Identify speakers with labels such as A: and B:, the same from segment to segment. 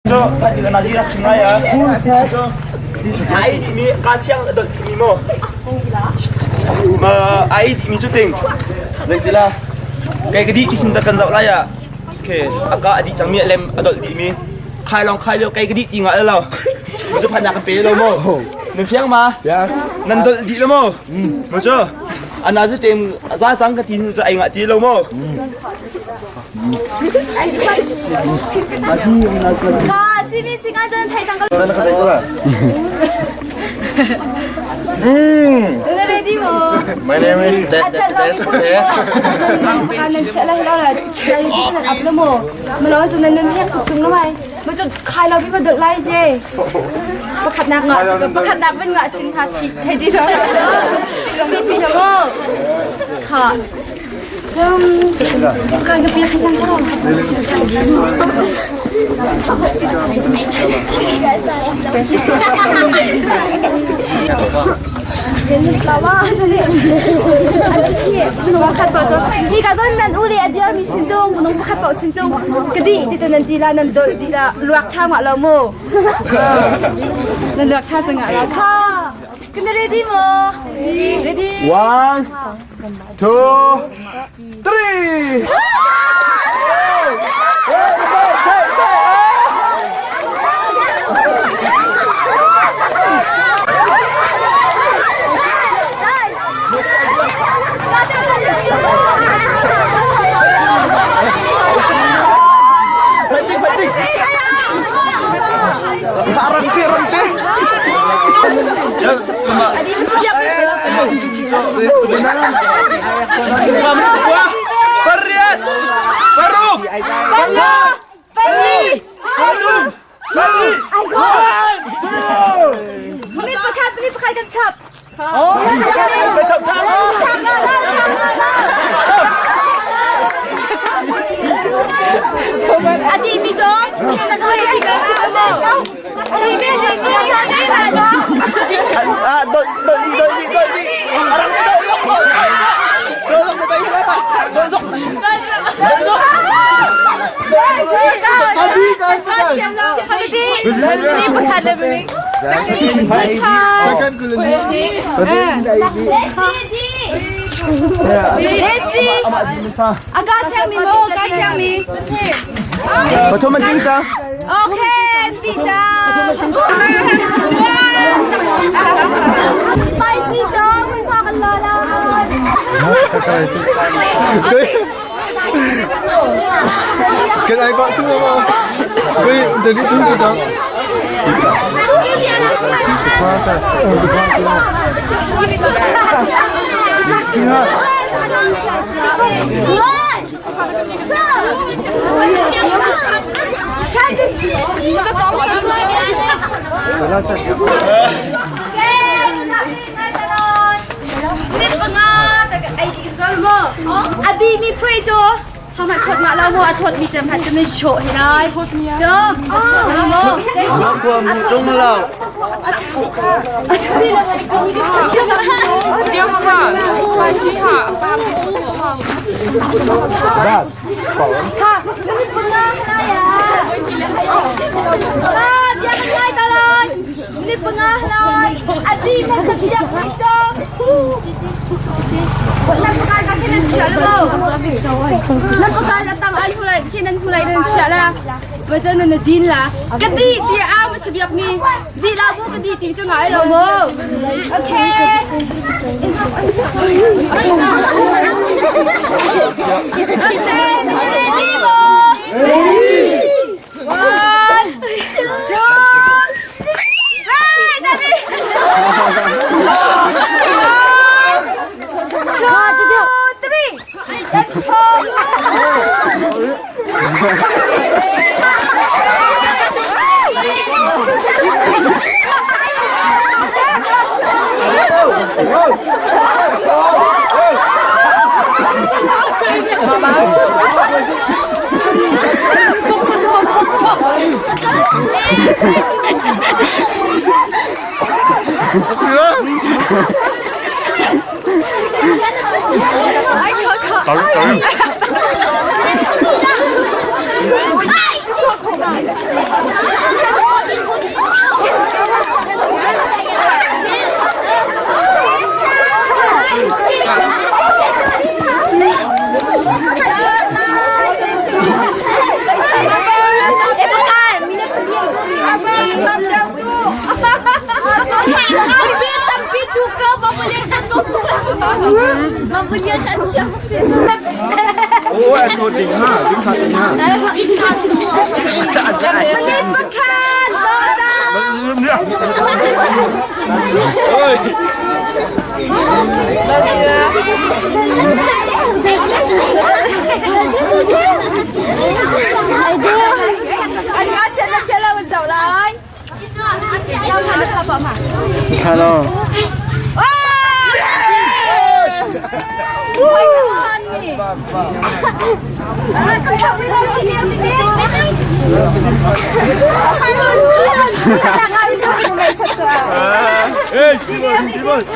A: Ai dihmi ka thiang a dolh dihmi maw? Ma ai dihmi cu ting. Zeitila kai ka dih kisin ta kan zoh lai ah okay aka a dih cangmi a lem a dolh dihmi khai long khai lio kai ka dih ti ngah lo. Mu cu phan kan pe lo mo. Nan fiang ma? Nan dolh dih lo mo? Mu cu ana zu tem za cang ka ti cu ai ngah ti lo mo?
B: Kha simi singa cun thei cang ka Na ready mo?
A: My name is Dad Dad Dad.
B: Nan chia lai lo la lai cu nan ap lo mo. Ma lo cu nan nan hek tuk tung lo mai. Ma cu khai lo bi ma dot lai je. Pakhat nak nga pakhat nak bin nga sin ha thi hei ti ro. Ti long ti pi mo. Kha Hi ka zawn nan u le a diarmi sin cung minung pakhat paoh sin cung ka dih ti nan ti la nan dolh ti la luak ṭha ngah lo mu nan luak ṭha cangah la kha Kan ready mo ready
A: One two, three. Fighting, fighting. Rangti, rangti. Pariat, paruk, panga, pali, palum, pali, one, zero.
B: Minute pakhat, minute pakhat kan chap.
A: Kan chap than.
B: Adi mi cu nan hoi si kan chim mo.
A: Ah, doi, doi, doi, doi, doi. Arang doi, doi, doi. Doi, doi, doi, doi, doi. Pathum an ting cang.
B: Okay, ti cang. Spicy cang, hun pha kan la la.
A: Kan ai bak semua ma. Wei, jadi tu tu cang.
B: Adi mi phui cu hama thot nga lo mo a thot mi cem han kan cho he lai chom mo
A: Tung lo.
B: Ha, biak ngai ta lai. Ni panga lai. Adi masa biak ni cho. Nan panga ka khi nan chia lo. Nan panga na tang an hulai khi nan hulai nan chia la. Ma cho nan din la. Ka di ti a ma biak mi. Di la bu ka di ti cho ngai lo mo. Okay. Okay, ready mo? Ready. One, two, three. Hey, Daddy. One, two, three. Let's go. Manit pakhat An nga chela chela wan zau lai.
C: Thalo.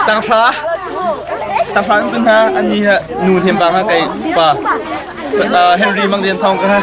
A: Tanghra tanghra in kun ha an ni ha nu thiam bang ha kai pa Henry Mang Lian Thong ka ha.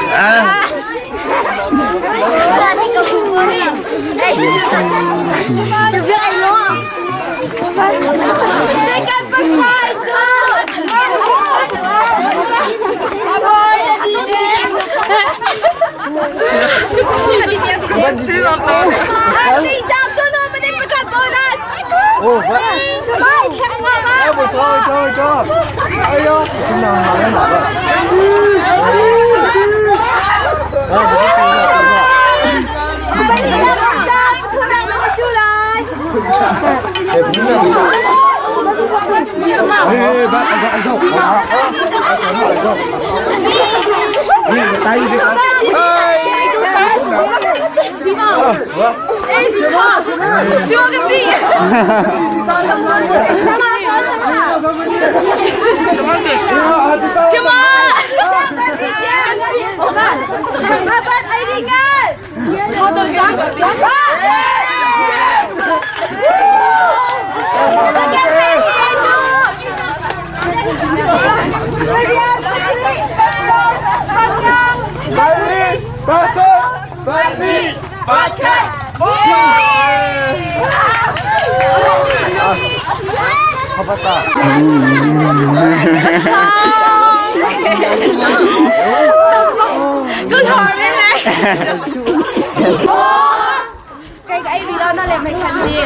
B: Kai ka ai ri lo na le mai khan ni.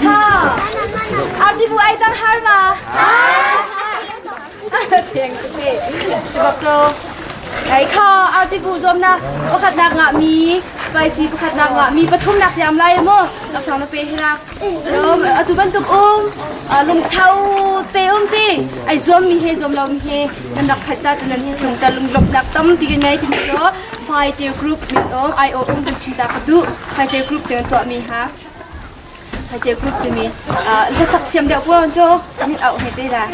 B: Ha. Arti bu ai tang har ma. Thiang si. Sebab tu ai kha arti bu zom na pakhat nak nga mi spicy pakhat nak nga mi pathum nak siam lai mo lak sang na pe hi la. Atu bantuk um lungtho te um ti ai zuam mi he zuam lo mi he nan rak phat cha tu nan hi tung ta lunglop nak tampi kan ngei ti so Fai Ceu Group min um ai o um kan chim ta ka du Fai Ceu Group te tuah mi ha Fai Ceu Group ti mi hlasak thiam deuh puan cho min au he te la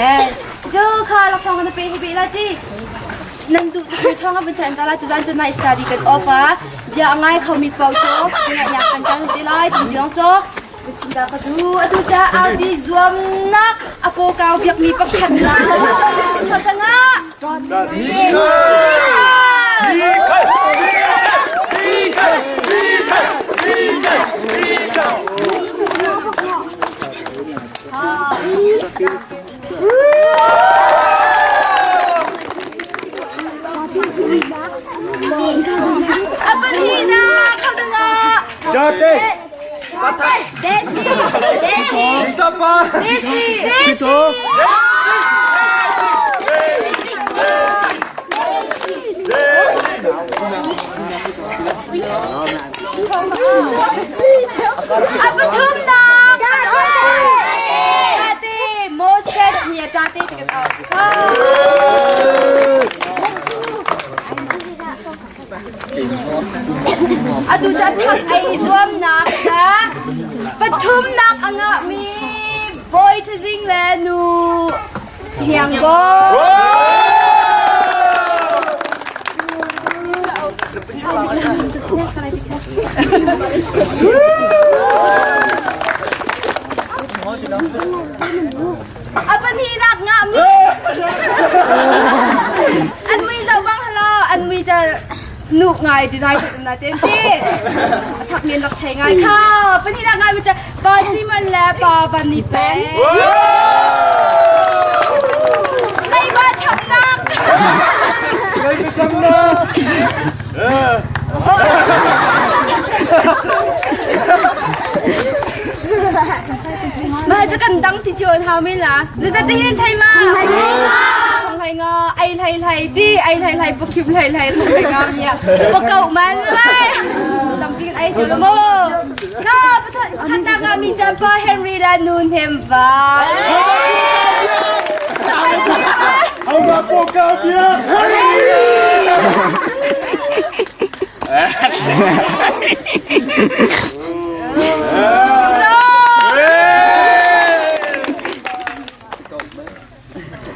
B: eh zo kha lak song kan pe hi be la ti nan du tu thong a bun chan ta la tu zan chu night study kan off a bia ngai kho mi pau cho ngai yak kan kan ti lai ti dong cho Chinda ka du atu ca arti zuamnak a paw kau biak mi pakhat na khatanga Apanhina khatanga
A: Jate
B: Desi Desi Desi
A: Dito
B: Apathum na Tate Moses nia tate Atu ca thak ei zuamnak ca pathumnak a ngahmi Bawi Ṭhazing le Nu Hniang Bawi. A pahnihnak ngahmi an mui zoh bang halo an mui ca nu ngai design sa na ten ti thak men rak chei ngai kha pahnihnak ngai mi ca pa Simon le pa Van Ni Pen Leiba chapnak
A: Leiba chapnak
B: Mah Kha kan dang ti cio hau men la. Na te hin thai ma. Thong hlai nga ai hlai hlai ti ai hlai hlai pukhim hlai hlai thong hlai nga mia. Pakau man lai. Tampi kan ai cio mo. Ka pakhat nak nga mi champa Henry la nun hem va.
C: Hau po ka bia Henry.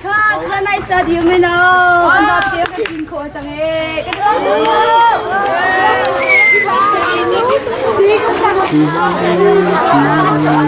B: Kha kha nice study me no. Kan da te kan tin kho chang e. Kan ko.